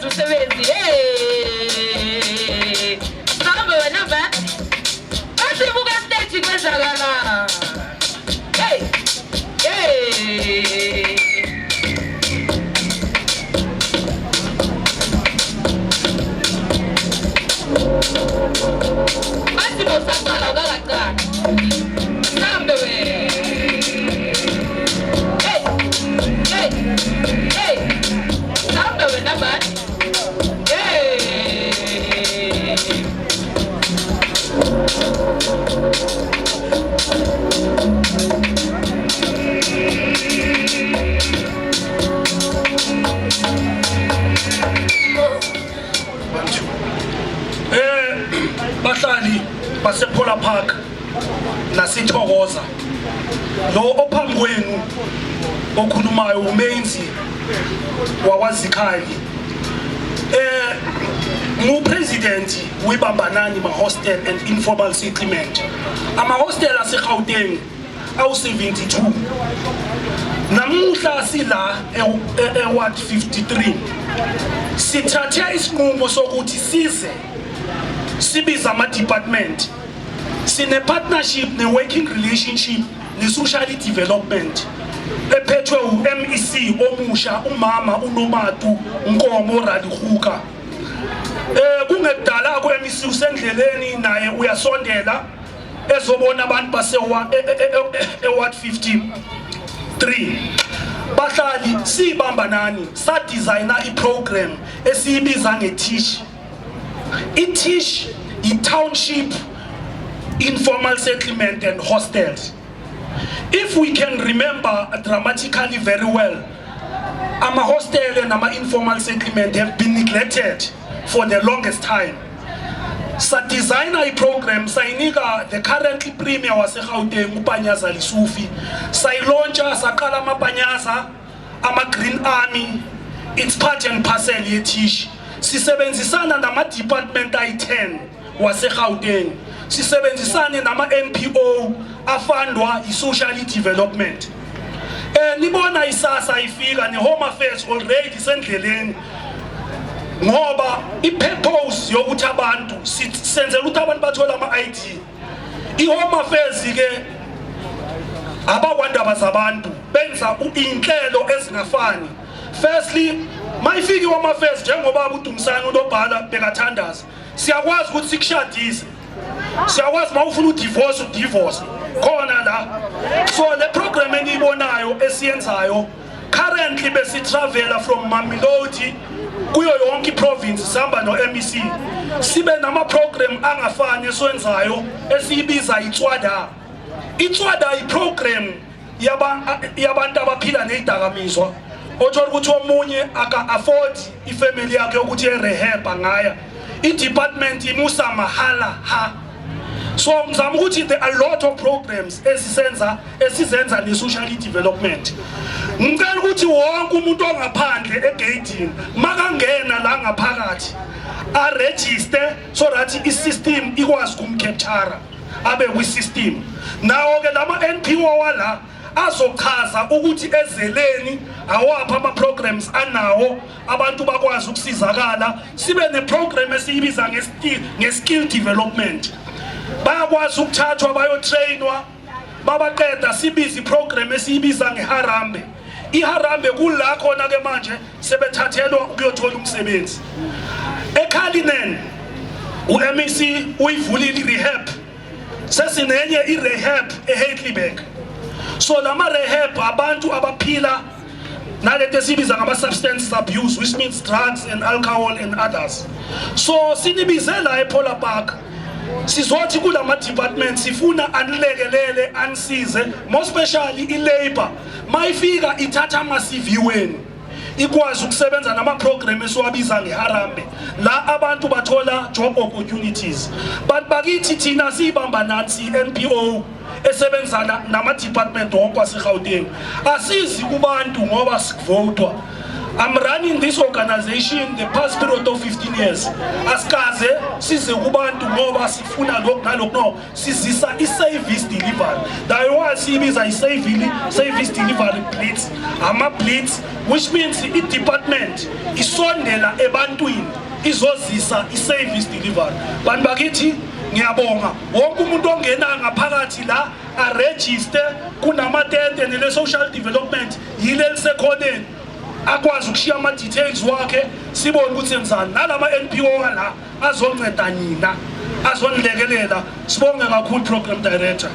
Umsebenzi, hey! Sambe wena ba. Asibuka stage kwenzakala. Hey! Hey! Bathi bosaqala ukakaqala. Sambe wena. Hey! Hey! Hey! Sambe wena man. Hey! Bahlali basePhola Park nasithokoza, lo ophambi kwenu okhulumayo umenzi wakwaZikhali, ngu-president weBambanani ma-hostel and informal settlement. Ama-hostel aseGauteng awu-72. Namuhla sila e-ward 53, sithathe isinqumo sokuthi size sibize ama-department. Sine-partnership ne-working relationship ne-social development ephethwe u-MEC omusha, umama uNomatu Nkomo Radihuka. Kungekudala ku-MEC usendleleni, naye uyasondela ezobona abantu base e-ward 53. Bahlali, sibamba nani sa-designa i-program esiyibiza nge-TISH. I-TISH i-township informal settlement and hostels. If we can remember dramatically very well, ama-hostel and ama-informal settlement have been neglected for the longest time. Sa-designa i-program, sayinika the currently premier waseGauteng, uPanyaza Lesufi. Sayi-launcha, saqala amapanyaza, ama-green army. It's part and parcel ye-TISH. Sisebenzisana nama-department ayi-10 waseGauteng, sisebenzisane nama-NPO a-fundwa i-social development. Nibona isasa ifika ne-Home Affairs already sendleleni, ngoba i-purpose yokuthi abantu senzela ukuthi abantu bathole ama-ID. I-Home Affairs ke abakwandaba zabantu benza inhlelo ezingafani. Firstly, mayifika i-Home Affairs, njengoba uDumisani unobhala bekathandaza, siyakwazi ukuthi sikushadise, siyakwazi uma ufuna u-divorce, u-divorce khona la. So le program eniyibonayo esiyenzayo currently, besi-travela from Mamelodi kuyo yonke i-province, sihamba no-MEC, sibe nama-program angafani esiwenzayo esiyibiza itswada. Itswada i-program yabantu abaphila nezidakamizwa, othola ukuthi omunye aka-afford i-family yakhe ukuthi e-rehab, angaya i-department imusa mahala ha. So ngizama ukuthi there are a lot of programs esisenza, esizenza ne-social development. Ngicela ukuthi wonke umuntu ongaphandle egeyidini makangena la ngaphakathi a-register so that i-system ikwazi ukum-capture abe kwi-system. Nawo ke lama NPO wala azochaza ukuthi ezeleni, awaphi ama-programs anawo, abantu bakwazi ukusizakala. Sibe ne-program esiyibiza nge-skill development, bayakwazi ukuthathwa bayo-trainwa, babaqeda sibize i-program esiyibiza ngeHarambe. IHarambe kula khona ke manje sebethathelwa ukuyothola umsebenzi. ECullinan uMEC uyivulile i-rehab, sesinenye i-rehab eHeidelberg. So lama rehab abantu abaphila nalento esibiza ngama-substance abuse, which means drugs and alcohol and others. So sinibize la ePhola Park, sizothi kulama department sifuna anilekelele, anisize, more especially i-labor. Mayifika ithatha ama-CV wenu, ikwazi ukusebenza nama-program esiwabiza ngeHarambe, la abantu bathola job opportunities. But bakithi, thina siyibamba nathi i-NPO esebenzana nama-department wonke waseGauteng, asizi kubantu ngoba sikuvotwa. I'm running this organization the past period of 15 years. Asikaze size kubantu ngoba sifuna lokhu nalokhu, no, sizisa i-service delivery. That why siyibiza i-service delivery blitz, ama-blitz, which means i-department isondela ebantwini izozisa i-service delivery. Bantu bakithi, ngiyabonga. Wonke umuntu ongena ngaphakathi la aregister kunamatente nele-social development yile lisekhoneni, akwazi ukushiya ama-details wakhe, sibone ukuthi senzani nalama NPO la azonceda nina, azonilekelela. Sibonge kakhulu, program director.